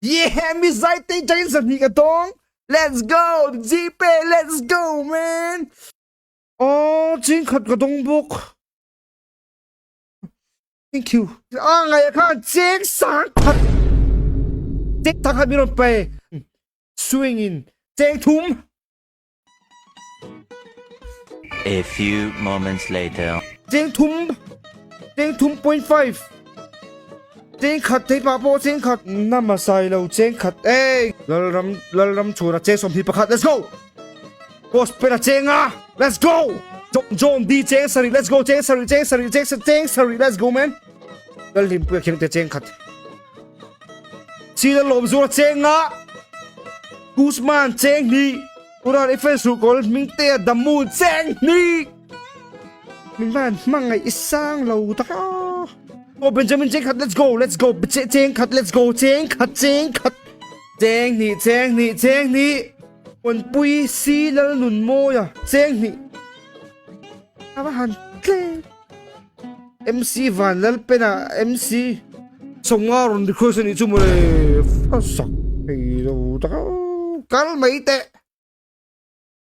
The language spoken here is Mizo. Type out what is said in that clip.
Yeah mi zai te changin sahnih ka tawng let's go gpay let's go man oh ching khat ka dawng bawk thank you a ngai khan cheng sang khat cheng thang khat mi rawn pe swing in cheng thum A few moments later. Cheng thum cheng thum point five cheng khat thei pa pawh cheng khat nama sai lo cheng khat e lalram lalram chhuna cheng sawmhnih pakhat let's go post pena chenga let's go John D cheng sari let's go cheng sari cheng sari cheng cheng sari let's go man lalhlim puia khiang te cheng khat Sila lawm zuar chenga Guzman cheng ni Uran i fans ruh kawl hming te a damu cheng ni Min van hmangaih i sang lo tak a Oh Benjamin cheng khat let's go let's go cheng khat let's go cheng khat cheng khat cheng ni cheng ni cheng ni Pui si lal nun mawi a cheng ni A va han tlem MC van lal pen a MC Songa rawn request a nih chu mawle a sak thei lo tak a kal mai teh.